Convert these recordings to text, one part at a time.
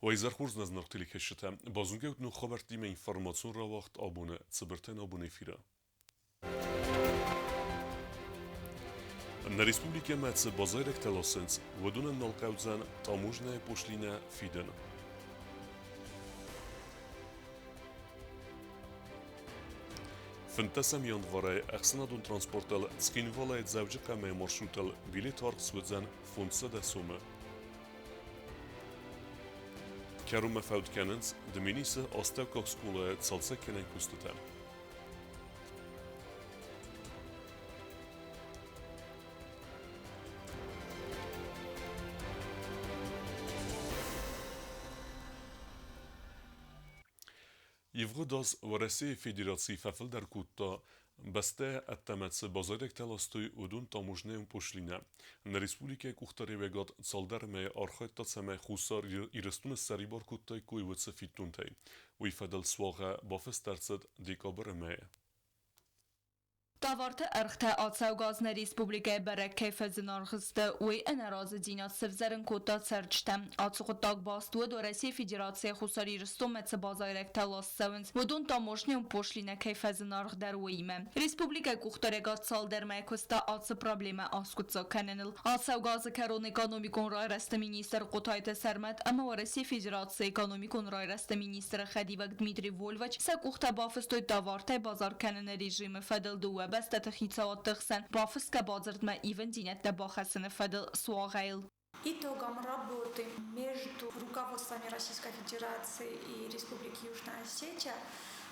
Уӕ изӕр хорз нӕ зынаргъ телекӕсджытӕ! Базонгӕ ут ног хабӕрттимӕ информацион рауагъд абоны цыбыртӕн абоны эфиры. Нӕ республикӕмӕ цы базайрӕгтӕ ласынц, уыдонӕн нал хъӕудзӕн таможнӕйы пошлинӕ фидын. Фынддӕсӕм январӕй ӕхсӕнадон транспортыл Цхинвалӕй Дзӕуджыхъӕумӕ маршрутыл билет аргъ суыдзӕн 500 сомы. Кӕронмӕ фӕуд кӕнынц Дменисы астӕуккаг скъолайы цалцӕггӕнӕн куыстытӕ. Ивгъуыд аз Уӕрӕсейы Федераци фӕфылдӕр кодта, бӕстӕ ӕддӕмӕ цы базайрӕгтӕ ластой, уыдон таможнӕйон пошлинӕ. Нӕ республикӕйы къухдариуӕгад цалдӕр мӕйы архайдта, цӕмӕй Хуссар Ирыстоны ссӕрибар кодтаиккой уыцы фиддонтӕй. Уый фӕдыл суагъӕ бафыст ӕрцыд декабры мӕйы. Товарты ӕргътӕ ацӕугӕ аз нӕ республикӕйы бӕрӕг кӕй фӕзынаргъ сты, уый ӕнӕразыдзинад сӕвзӕрын кодта цӕрджытӕм. Ацы хъуыддаг баст уыд, Уӕрӕсейы Федерацийӕ Хуссар Ирыстонмӕ цы базайрӕгтӕ ласт цӕуынц, уыдон таможнӕйон пошлинӕ кӕй фӕзынаргъдӕр, уыимӕ. Республикӕйы къухдариуӕгад цалдӕр мӕй куыста ацы проблемӕ аскъуыддзаг кӕныныл. Ацӕугӕ азы кӕрон экономикон райрӕзты министр Хъотайты Сӕрмӕт ӕмӕ Уӕрӕсейы Федерацийы экономикон райрӕзты министры хӕдивӕг Дмитрий Вольвач сӕ къухтӕ бафыстой товартӕй базар кӕныны режимы фӕдыл дыууӕ бӕстӕты хицауадты хсӕн бафысгӕ бадзырдмӕ ивындзинӕдтӕ бахӕссыны фӕдыл суагъӕйыл. Итогом работы между руководствами Российской Федерации и Республики Южная Осетия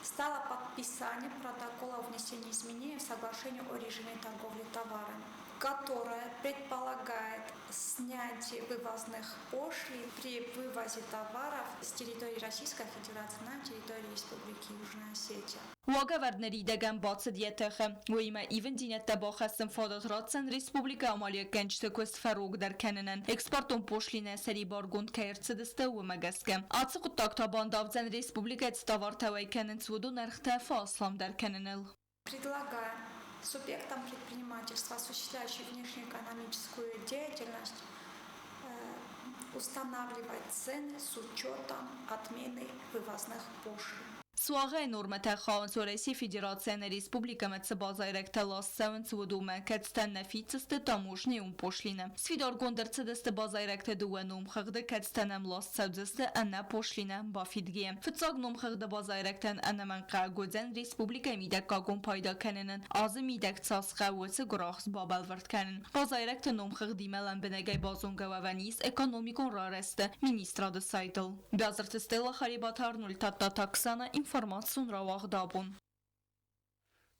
стало подписание протокола о внесении изменений в соглашение о режиме торговли товарами, которое предполагает снятие вывозных пошлин при вывозе товаров с территории Российской Федерации на территорию Республики Южная Осетия. Уагӕвӕрд ныридӕгӕн бацыд йӕ тыхы. Уыимӕ ивындзинӕдтӕ бахӕссын фадат ратдзӕн республикӕйы амалиуӕггӕнджыты куыст фӕрогдӕр кӕнынӕн, экспортон пошлинӕ сӕрибаргонд кӕй ӕрцыдысты, уымӕ гӕсгӕ. Ацы хъуыддаг та бандавдзӕн республикӕйы цы товартӕ уӕй кӕнынц, уыдон ӕргътӕ фӕасламдӕр кӕныныл. Предлагаем субъектам предпринимательства, осуществляющим внешнеэкономическую деятельность, устанавливать цены с учетом отмены вывозных пошлин. Суагъӕйы нормӕтӕ хауынц Уӕрӕсейы Федерацийӕ нӕ республикӕмӕ цы базайрӕгтӕ ласт цӕуынц, уыдонмӕ, кӕцытӕ нӕ фиддзысты таможнӕйон пошлинӕ. Сфидаргонд ӕрцыдысты базайрӕгты дыууӕ номхыгъды, кӕцытӕ нӕм ласт цӕудзысты ӕнӕ пошлинӕ бафидгӕйӕ. Фыццаг номхыгъды базайрӕгтӕн ӕнӕмӕнгхъӕуӕг уыдзӕн республикӕйы мидӕггагон пайда кӕнынӕн азы мидӕг цас хъӕуы, уыцы гуырахст бабӕлвырд кӕнын. Базайрӕгты номхыгъдимӕ лӕмбынӕгӕй базонгӕ уӕвӕн ис экономикон рарӕзты министрады сайтыл. Бязырты Стелла Харебаты Арнольд Тадтаты Оксана информацион рауагъд абон.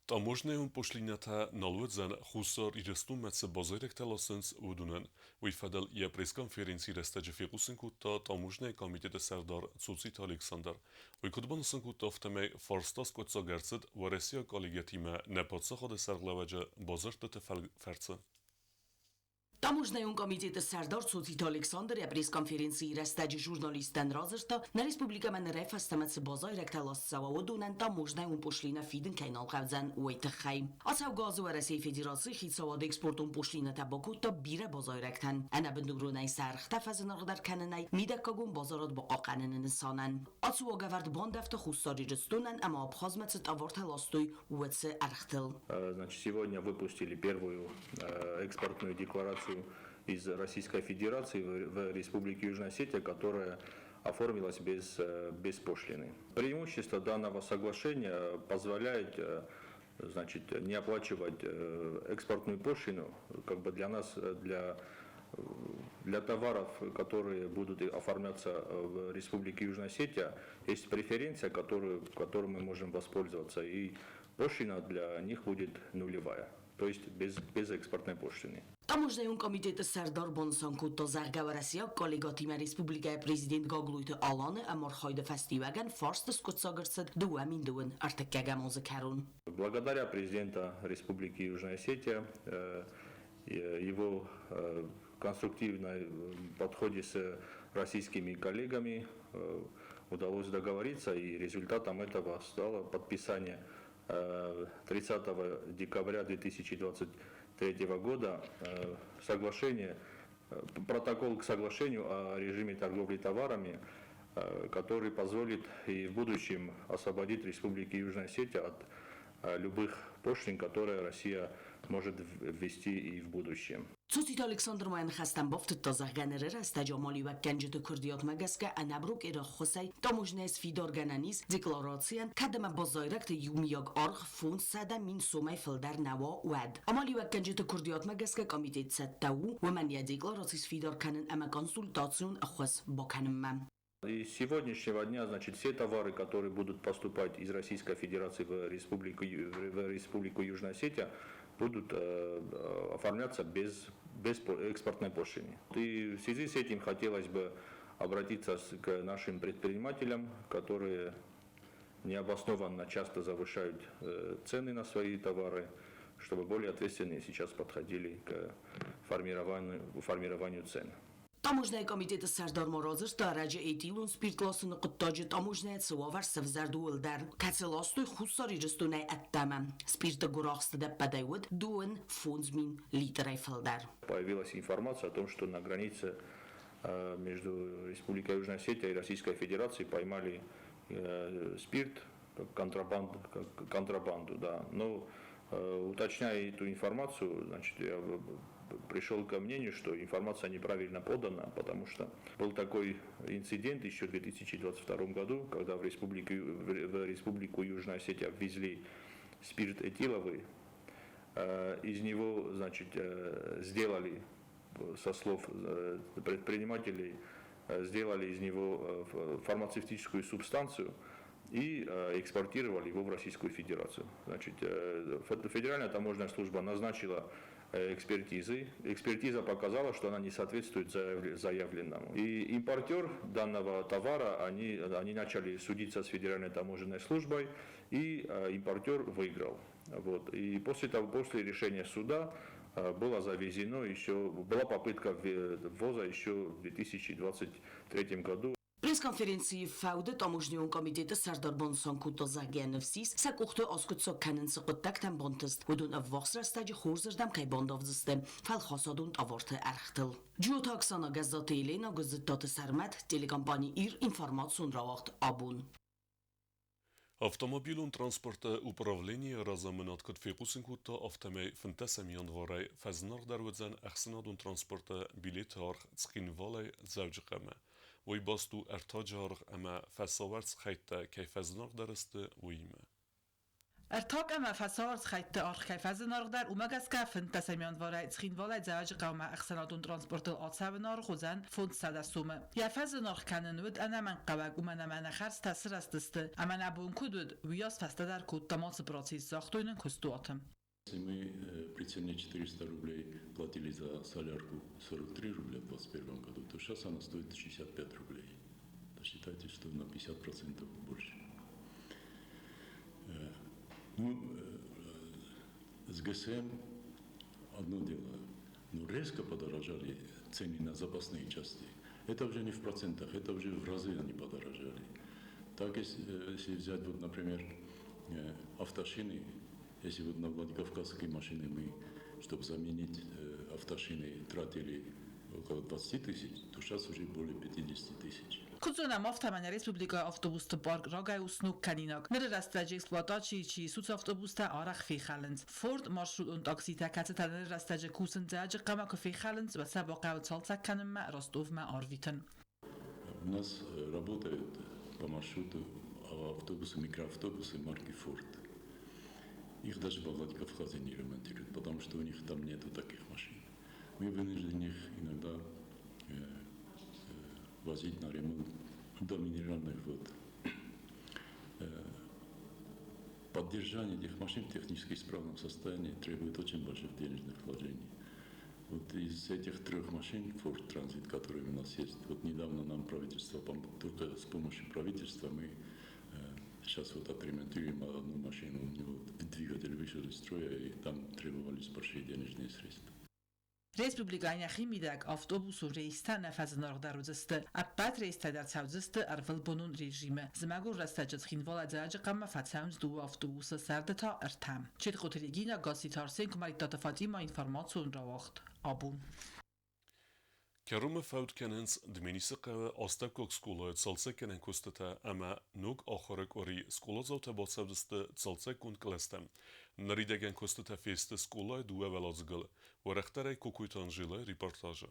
Таможнӕйон пошлинӕтӕ нал уыдзӕн Хуссар Ирыстонмӕ цы базайрӕгтӕ ласынц, уыдонӕн. Уый фӕдыл йӕ пресс-конференцийы рӕстӕджы фехъусын кодта таможнӕйы комитеты сӕрдар Цоциты Александр. Уый куыд банысан кодта, афтӕмӕй фарста скъуыддзаг ӕрцыд уӕрӕсейаг коллегӕтимӕ нӕ паддзахады сӕргълӕууӕджы бадзырдтыты фӕрцы. Таможнӕйон комитеты сӕрдар Цоциты Александр йӕ пресс-конференцийы рӕстӕджы журналисттӕн радзырдта, нӕ республикӕмӕ нырӕй фӕстӕмӕ цы базайрӕгтӕ ласт цӕуа, уыдонӕн таможнӕйон пошлинӕ фидын кӕй нал хъӕудзӕн, уый тыххӕй. Ацӕугӕ азы Уӕрӕсейы Федерацийы хицауад экспортон пошлинӕтӕ бакодта бирӕ базайрӕгтӕн, ӕнӕбындуронӕй сӕ ӕргътӕ фӕзынаргъдӕр кӕнынӕй мидӕггагон базарад бахъахъхъӕныны нысанӕн. Ацы уагӕвӕрд бандӕвта Хуссар Ирыстонӕн ӕмӕ Абхазмӕ цы товартӕ ластой, уыцы ӕргътыл. Значит, сегодня выпустили первую экспортную декларацию из Российской Федерации в Республике Южная Осетия, которая оформилась без пошлины. Преимущество данного соглашения позволяет, значит, не оплачивать экспортную пошлину, как бы для нас, для товаров, которые будут оформляться в Республике Южная Осетия, есть преференция, которой мы можем воспользоваться, и пошлина для них будет нулевая, то есть без экспортной пошлины. Таможнӕйон комитеты сӕрдар банысан кодта, зӕгъгӕ, уӕрӕсейаг коллегӕтимӕ республикӕйы президент Гаглойты Аланы ӕмархайды фӕстиуӕгӕн фарст скъуыддзаг ӕрцыд 2023 азы кӕрон. Благодаря президента Республики Южная Осетия, его конструктивной подходе с российскими коллегами удалось договориться, и результатом этого стало подписание 30 декабря 2023 года соглашение, протокол к соглашению о режиме торговли товарами. который позволит и в будущем освободить Республику Южная Осетия от любых пошлин, которые Россия может ввести и в будущем. Цоциты Александр ма йӕ ныхӕстӕм бафтыдта, зӕгъгӕ, ныры рӕстӕджы амалиуӕггӕнджыты куырдиатмӕ гӕсгӕ ӕнӕ брокеры ӕххуысӕй таможнӕйы сфидаргӕнӕн ис декларацийӕн, кӕд ӕмӕ базайрӕгты иумиаг аргъ 500 000 сомӕй фылдӕр нӕ уа, уӕд. Амалиуӕггӕнджыты куырдиатмӕ гӕсгӕ комитет цӕттӕ у уымӕн йӕ деклараци сфидар кӕнын ӕмӕ консультацион ӕххуыс бакӕнынмӕ. И с сегодняшнего дня, значит, все товары, которые будут поступать из Российской Федерации в Республику Южная Осетия, будут оформляться без экспортной пошлины. И в связи с этим хотелось бы обратиться к нашим предпринимателям, которые необоснованно часто завышают цены на свои товары, чтобы более ответственно сейчас подходили к формированию цен. Таможнӕйы комитеты сӕрдар ма радзырдта, ӕрӕджы этилон спирт ласыны хъуыддаджы таможнӕйы цы уавӕр сӕвзӕрд, ууыл дӕр, кӕцы ластой Хуссар Ирыстонӕй ӕддӕмӕ. Спирты гуырахст ӕдӕппӕтӕй уыд 25 000 литрӕй фылдӕр. Появилась информация о том, что на границе между Республикой Южная Осетия и Российской Федерацией поймали спирт как контрабанду, да. Но уточняя эту информацию, значит, я пришел ко мнению, что информация неправильно подана, потому что был такой инцидент еще в 2022 году, когда в Республику Южная Осетия ввезли спирт этиловый, из него, значит, сделали, со слов предпринимателей, сделали из него фармацевтическую субстанцию и экспортировали его в Российскую Федерацию. Значит, Федеральная таможенная служба назначила экспертизы. Экспертиза показала, что она не соответствует заявленному. И импортер данного товара, они начали судиться с Федеральной таможенной службой, и импортер выиграл. Вот. И после того, после решения суда было завезено еще, была попытка ввоза еще в 2023 году. Пресс-конференцийы фӕуды таможнӕйон комитеты сӕрдар банысан кодта, зӕгъгӕ, ныфс ис, сӕ къухты аскъуыддзаг кӕнын цы хъуыддӕгтӕн бантыст, уыдон ӕввахс рӕстӕджы хорзырдӕм кӕй бандавдзысты фӕлхасадон товарты ӕргътыл. Джиоты Оксана, Гӕззаты Елена, Гуыззыттаты Сӕрмӕт, телекомпани Ир, информацион рауагъд Абон. Автомобилон транспорты управленийы разамынад куыд фехъусын кодта, афтӕмӕй 15 январӕй фӕзынаргъдӕр уыдзӕн ӕхсӕнадон транспорты билеты аргъ Цхинвалӕй Дзӕуджыхъӕумӕ. Уый баст у ӕртаджы аргъ ӕмӕ фӕсавӕрц хӕйттӕ кӕй фӕзынаргъдӕр сты, уыимӕ. Ӕртаг ӕмӕ фӕсавӕрц хӕйтты аргъ кӕй фӕзынаргъдӕр, уымӕ гӕсгӕ 15 январӕй Цхинвалӕй Дзӕуджыхъӕумӕ ӕхсӕнадон транспортыл ацӕуыны аргъ уыдзӕн 500 сомы. Йӕ фӕзынаргъ кӕнын уыд ӕнӕмӕнгхъӕуӕг, уымӕн ӕмӕ нӕ хӕрдзтӕ сырӕзтысты, ӕмӕ нӕ бон куыд уыд, уыйас фӕстӕдӕр кодтам ацы процесс, загътой нын куыстуаты. Если мы при цене 400 рублей платили за солярку 43 рубля в 2021 году, то сейчас она стоит 65 рублей. Это считайте, что на 50% больше. Ну, с ГСМ одно дело, но резко подорожали цены на запасные части. Это уже не в процентах, это уже в разы они подорожали. Так, если взять, вот, например, автошины, если вот на Владикавказские машины мы, чтобы заменить автошины, тратили около 20 тысяч, то сейчас уже более 50 тысяч. Куыд зонӕм, афтӕмӕй нӕ республикӕйы автобусты парк рагӕй у сног кӕнинаг. Ныры рӕстӕджы эксплуатацийы чи ис, уыцы автобустӕ арӕх фехӕлынц. Форд маршрутон такситӕ, кӕцытӕ ныры рӕстӕджы кусынц Дзӕуджыхъӕумӕ, куы фехӕлынц, уӕд сӕ бахъӕуы цалцӕг кӕнынмӕ Ростовмӕ арвитын. У нас работают по маршруту автобусы, микроавтобусы марки «Форд». Их даже во Владикавказе не ремонтируют, потому что у них там нету таких машин. Мы вынуждены их иногда возить на ремонт до Минеральных вод. Поддержание этих машин в технически исправном состоянии требует очень больших денежных вложений. Вот из этих трех машин Ford Transit, которые у нас есть, вот недавно нам правительство, только с помощью правительства мы сейчас вот отремонтируем одну машину, у него двигатель вышел из строя, и там требовались большие денежные средства. Республикӕйы йӕхимидӕг автобусон рейстӕ нӕ фӕзынаргъдӕр уыдзысты. Ӕппӕт рейстӕ дӕр цӕудзысты ӕрвылбонон режимы. Зымӕгон рӕстӕджы Цхинвалӕй Дзӕуджыхъӕумӕ фӕцӕуынц дыууӕ автобусы, сӕрды та ӕртӕ. Четхъоты Регина, Гасситы Арсен, Куымӕридтаты Фатима, информацион рауагъд Абон. Кӕронмӕ фӕуд кӕнынц Дменисы хъӕуы астӕуккаг скъолайы цалцӕггӕнӕн куыстытӕ ӕмӕ ног ахуыры къуыри скъоладзаутӕ бацӕудзысты цалцӕггонд кълӕстӕм. Ныридӕгӕн куыстытӕ фесты скъолайы дыууӕ уӕладзыгыл. Уӕрӕхдӕрӕй Кокойты Анжелӕйы репортажы.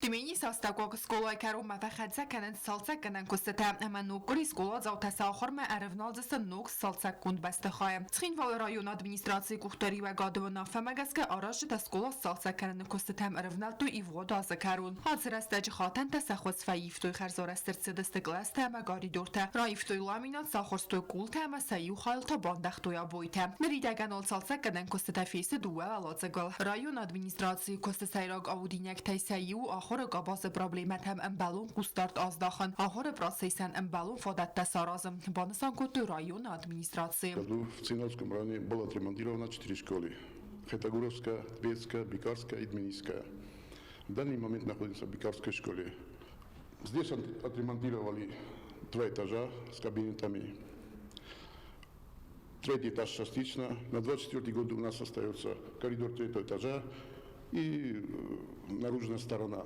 Тменис астӕуккаг скъолайы кӕронмӕ фӕхӕццӕ кӕнынц цалцӕггӕнӕн куыстытӕ ӕмӕ ног къуыри скъоладзаутӕ сӕ ахуырмӕ ӕрӕвналдзысты ног цалцӕггонд бӕстыхайы. Цхинвалы районы администрацийы къухдариуӕгады уынаффӕмӕ гӕсгӕ аразджытӕ скъола сцалцӕг кӕныны куыстытӕм ӕрӕвнӕлдтой ивгъуыд азы кӕрон. Ацы рӕстӕджы хатӕнтӕ сӕ хуыз фӕивтой, хӕрзарӕзт ӕрцыдысты кълӕстӕ ӕмӕ коридортӕ, раивтой ламинат, сахуырстой къултӕ ӕмӕ сӕ иу хайыл та бандӕгътой обойтӕ. Ныридӕгӕн уал цалцӕггӕнӕн куыстытӕ фесты дыууӕ уӕладзыгыл. Районы администрацийы куысты сӕйраг аудинӕгтӕй сӕ иу ахуыры къабазы проблемӕтӕм ӕмбӕлон хъусдард аздахын, ахуыры процессӕн ӕмбӕлон фадӕттӕ саразын, банысан кодтой районы администрацийы. Году в Цхинвальском районе было отремонтировано четыре школы. Хетагуровская, Тбетская, Бикарская и Дменисская. В данный момент находимся в Бикарской школе. Здесь отремонтировали два этажа с кабинетами. Третий этаж частично. На 24 год у нас остается коридор третьего этажа и наружная сторона.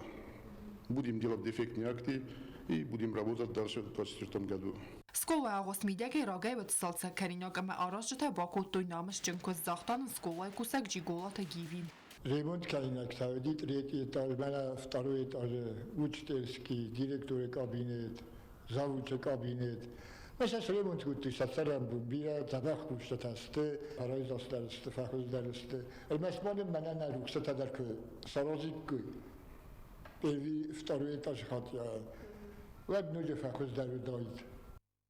Будем делать дефектные акты и будем работать дальше в 2024 году. Скъолайы агъуыст мидӕгӕй рагӕй уыд цалцӕгкӕнинаг ӕмӕ аразджытӕ бакодтой намысджын куыст, загъта нын скъолайы кусӕг Джиголаты Гиви. Ремонт кӕнинӕгтӕ уыди третий этаж, мӕнӕ второй этажы учительский, директоры кабинет, завучы кабинет. Мӕ сӕ сремонт кодтой сӕ цӕрӕнбон, бирӕ дзӕбӕх кустытӕ сты, фӕрӕздӕр сты, фӕхуыздӕр сты. Ӕрмӕст ма нын мӕнӕ нӕ рухсытӕ дӕр куы саразиккой, первый, второй этаж хатт, уӕд ноджы фӕхуыздӕр уыдаид.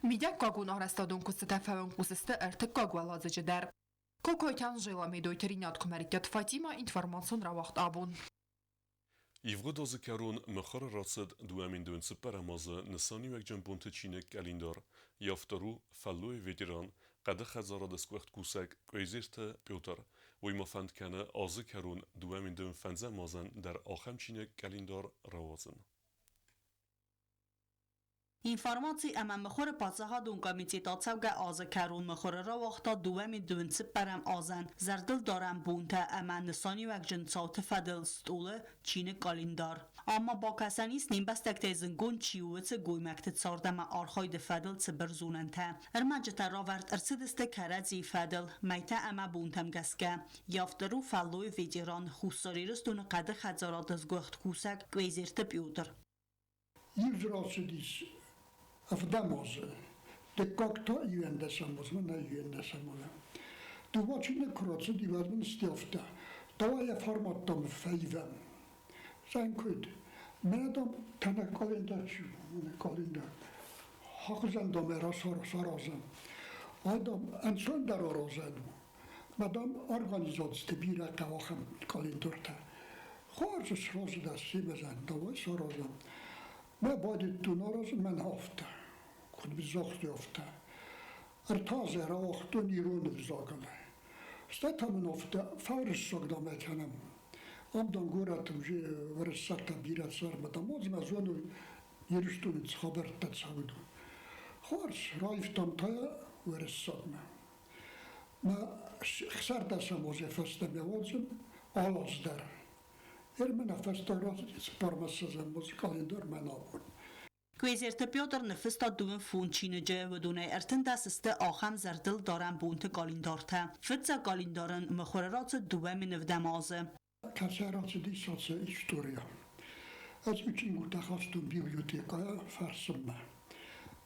Мидӕггагон арӕзтадон куыстытӕ фӕуӕнхъус сты ӕртыккаг уӕладзыджы дӕр. Кокойты Анжела, Медойты Ринат, Куымӕридтаты Фатимӕ, информацион рауагъд абон. Ивгъуыд азы кӕрон мыхуыры рацыд 2024 азы нысаниуӕгджын бонты чиныг «Къӕлиндар». Йӕ автор у фӕллойы ветеран, хъӕды хӕдзарады сгуыхт кусӕг Къуезерты Петр. Уый ма фӕнд кӕны азы кӕрон 2025 азӕн дӕр ахӕм чиныг «Къӕлиндар» рауадзын. Информаци ӕмӕ мыхуыры паддзахадон комитет ацӕугӕ азы кӕрон мыхуыры рауагъта 2024 азӕн зӕрдылдарӕн бонтӕ ӕмӕ нысаниуӕгджын цауты фӕдыл стъолы чиныг-къӕлиндар. Ам ма бакӕсӕн ис, не мбӕстӕгтӕй зындгонд чи у, уыцы гоймӕгты цард ӕмӕ архайды фӕдыл цыбыр зонӕнтӕ. Ӕрмӕджытӕ равӕрд ӕрцыдысты кӕрӕдзийы фӕдыл, мӕйтӕ ӕмӕ бонтӕм гӕсгӕ. Йӕ автор у фӕллойы ветеран, Хуссар Ирыстоны хъӕды хӕдзарады сгуыхт кусӕг Къуезерты Петр. Иу дзы рацыдис ӕвдӕм азы, дыккаг та иуӕндӕсӕм азы, мӕнӕ иуӕндӕсӕм азы. Дыууӕ чиныг куы рацыди, уӕд мын стӕфтӕ. Давай йӕ форматтӕм фӕивӕм. Зӕгъын куыд? Мӕнӕ, дам, тӕнӕг къӕлиндар чи у, мӕнӕ къӕлиндар. Хахуызӕн, дам, ӕй саразӕм. Ай, дам, ӕнцондӕр аразӕн у. Мадам организацты бирӕтӕ ахӕм къӕлиндартӕ. Хорз сразы дӕ семӕзӕн, давай саразӕм. Мӕ бадидтон аразын мӕн афтӕ, куыд загътой, афтӕ. Ӕртӕ рауагътон ирон ӕвзагыл. Стӕй та мын афтӕ фӕуырыссаг дам ӕй кӕнӕм. Ам, дам, горӕты уже уырыссӕгтӕ бирӕ цӕры, дам, мӕ зоной Ирыстоны цы хабӕрттӕ цӕуы. Хорз, раивтам та уырыссагмӕ. Мӕ хсӕрдӕсӕм азы фӕстӕмӕ уадзын алы аз дӕр. Ӕрмӕ фӕстаг рацыди цыппармӕссӕдзӕм азы къӕлиндар мӕн абон. Куезерты Петр ныффыста дыууын фондз чиныджы, уыдонӕй 13 сты ахӕм зӕрдылдарӕн бонты къӕлиндартӕ. Фыццаг къӕлиндарӕн мыхуыры рацыд 2007 азы. Кӕцӕй рацыдис ацы история? Ӕз иу чингуытӕ хастон библиотекӕйӕ фӕрсынмӕ.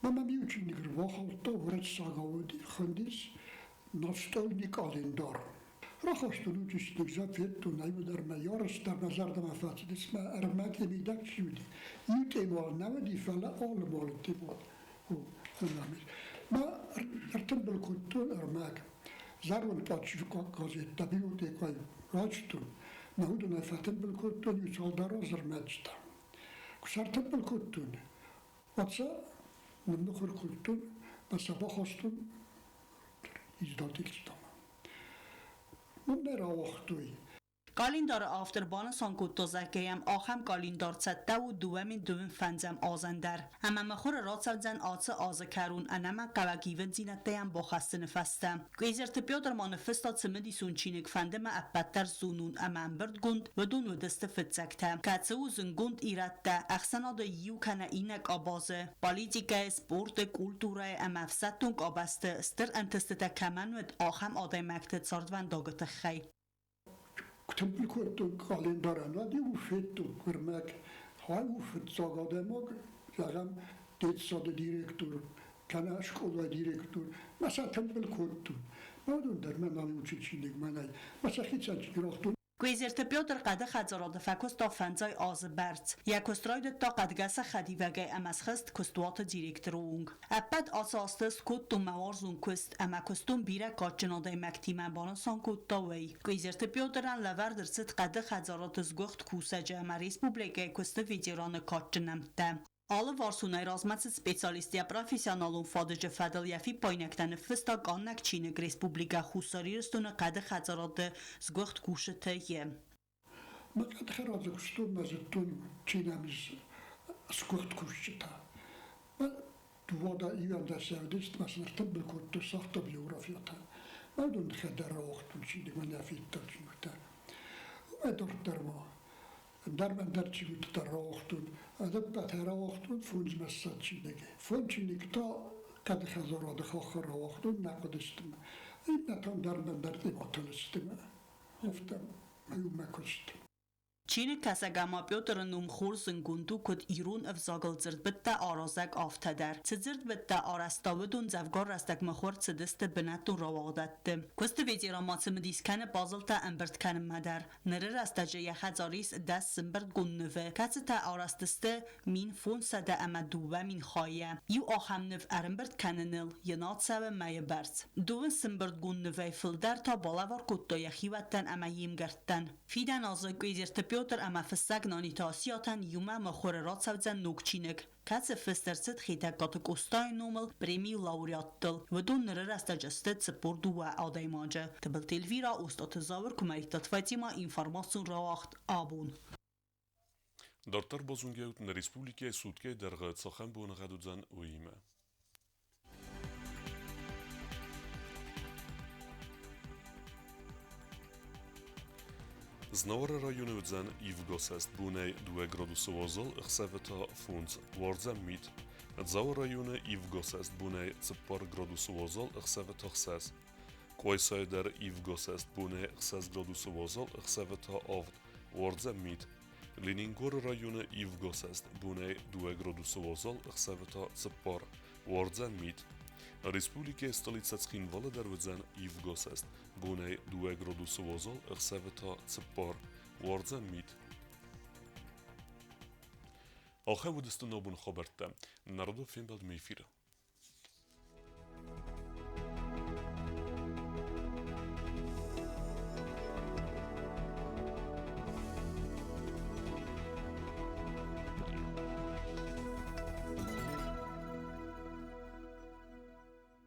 Мӕ мӕм иу чиныг ӕрбахаудта, уырыссагау уыди, хуындис «Настольный календарь». Рахастон уыцы чиныг, федтон ӕй дӕр мӕ ярыс дӕр мӕ зӕрдӕмӕ фӕцыдис, мӕ ӕрмӕг йӕ мидӕг чи уыди. Иу темӕ нӕ уыди, фӕлӕ алы малы темӕ у ӕнӕмӕнг. Мӕ ӕртымбыл кодтон ӕрмӕг. Зӕронд пъаччыкъаг газеттӕ библиотекӕйы райстон. Мӕ уыдонӕй фӕтымбыл кодтон иу цалдӕр азы ӕрмӕджытӕ. Куы сӕ ӕртымбыл кодтон, уӕд сӕ ныммыхуыр кодтон, мӕ сӕ бахастон издательствомӕ. Уым нӕ рауагътой. Къӕлиндары автор банысан кодта, зӕгъгӕ йӕм ахӕм къӕлиндар цӕттӕ у 2025 азӕн дӕр ӕмӕ мыхуыры рацӕудзӕн ацы азы кӕрон ӕнӕмӕнгхъӕуӕг ивындзинӕдтӕ йӕм бахӕссыны фӕстӕ. Къуезерты Петр ма ныффыста цымыдисон чиныг «Фӕнды мӕ ӕппӕтдӕр зонон» ӕмӕ ӕмбырдгонд уыдон уыдысты фыццӕгтӕ, кӕцы у зындгонд ирӕттӕ ӕхсӕнады иу кӕнӕ иннӕ къабазы, политикӕйы, спорты, культурӕйы ӕмӕ ӕфсӕддон къабӕзты стыр ӕнтыстытӕ кӕмӕн уыд, ахӕм адӕймӕгты цардвӕндагы тыххӕй. Тымбыл кодтон къӕлиндарӕн, уӕд-иу федтон куырмӕг. Хай у фыццаг адӕймаг, зӕгъӕм, детсады директор кӕнӕ скъолайы директор. Мӕ сӕ тымбыл кодтон. Мӕ уыдон дӕр мӕ научы чиныг мӕнӕй. Мӕ сӕхицӕн рагътон. Къуезерты Петр хъӕды хӕдзарады фӕкуыста 5 азы бӕрц. Йӕ куыст райдыдта хъӕдгӕсы хӕдивӕгӕй ӕмӕ схызт куыстуаты директоры онг. Ӕппӕт ацы азты скодтон мӕ уарзон куыст ӕмӕ куыстон бирӕ кадджын адӕймӕгтимӕ, банысан кодта уый. Къуезерты Петрӕн лӕвӕрд ӕрцыд хъӕды хӕдзарады сгуыхт кусӕджы ӕмӕ республикӕйы куысты ветераны кадджын нӕмттӕ. Алыварсонӕй размӕцыд специалист йӕ профессионалон фадыджы фӕдыл йӕ фиппаинӕгтӕ ныффыста къаннӕг чиныг Республикӕ Хуссар Ирыстоны хъӕды хӕдзарады сгуыхт кусджытӕ-йы. Мӕ хъӕды хӕрадзы куыстон мӕ зыдтон, чи нӕм ис сгуыхт кусджытӕ. Мӕ дыууадӕ иуӕндӕс ӕвдыст мӕ сын ӕртымбыл кодтой сагъта биографиятӕ. Мӕ уыдон ныхӕдӕр рауагътон чиныг, мӕ нӕ федтон чингуытӕ. Уымӕй дарддӕр ма ӕндӕр чингуытӕ дӕр рауагътон. Ӕдӕппӕтӕй рауагътон 25 чиныгӕй. Фондз чиныг та хъӕды хӕдзарады хаххы рауагътон, нӕ хъуыдысты мӕ. Иннӕтӕм дӕр ӕндӕр темӕтыл сты мӕ. Афтӕ иумӕ куыст. Чиныгкӕсӕг ӕмӕ Петры ном хорз зындгонд у куыд ирон ӕвзагыл дзырдбыдтӕ аразӕг, афтӕ дӕр. Цы дзырдбыдтӕ арӕзта, уыдон дзӕвгар рӕстӕгмӕ хуыр цыдысты бынӕттон рауагъдӕтты. Куысты ветеран ма цымыдис кӕны пазлтӕ ӕмбырд кӕнынмӕ дӕр. Ныры рӕстӕджы йӕ хӕдзар ис 10 ӕмбырдгонд нывы, кӕцытӕ арӕзт сты 1502 000 хайӕ. Иу ахӕм ныв ӕрӕмбырд кӕныныл йын ацӕуы мӕйы бӕрц. Дыууын ӕмбырдгонд нывӕй фылдӕр та балӕвар кодта йӕ хиуӕттӕн ӕмӕ йе мгӕрттӕн. Фидӕн азы Къуезерты Петр ӕмӕ фыссӕг Наниты Асиатӕн иумӕ мыхуыры рацӕудзӕн ног чиныг, кӕцы фыст ӕрцыд Хетӕгкаты Къостайы номыл премийы лауреаттыл. Уыдон ныры рӕстӕджы сты 42 адӕймаджы. Тыбылты Эльвира, Остъаты Зауыр, Куымӕридтаты Фатимӕ, информацион рауагъд «Абон». Дарддӕр базонгӕут нӕ республикӕйы суткӕйы дӕргъы цахӕм боныгъӕд уыдзӕн, уыимӕ. Знауыры районы уыдзӕн ивгӕсӕст бонӕй 2 градусы уазал, ӕхсӕвы та 5. Уардзӕн мит. Дзауы районы ивгӕсӕст бонӕй 4 градусы уазал, ӕхсӕвы та 6. Къуайсайы дӕр ивгӕсӕст бонӕй 6 градусы уазал, ӕхсӕвы та 7. Уардзӕн мит. Ленингоры районы ивгӕсӕст бонӕй 2 градусы уазал, ӕхсӕвы та 4. Уардзӕн мит. Республикӕйы столицӕ Цхинвалы дӕр уыдзӕн ивгӕсӕст бонӕй 2 градусы уазал, ӕхсӕвы та 4. Уардзӕн мит. Ахӕм уыдысты ногбон хабӕрттӕ. Народон фембӕлдмӕ эфиры.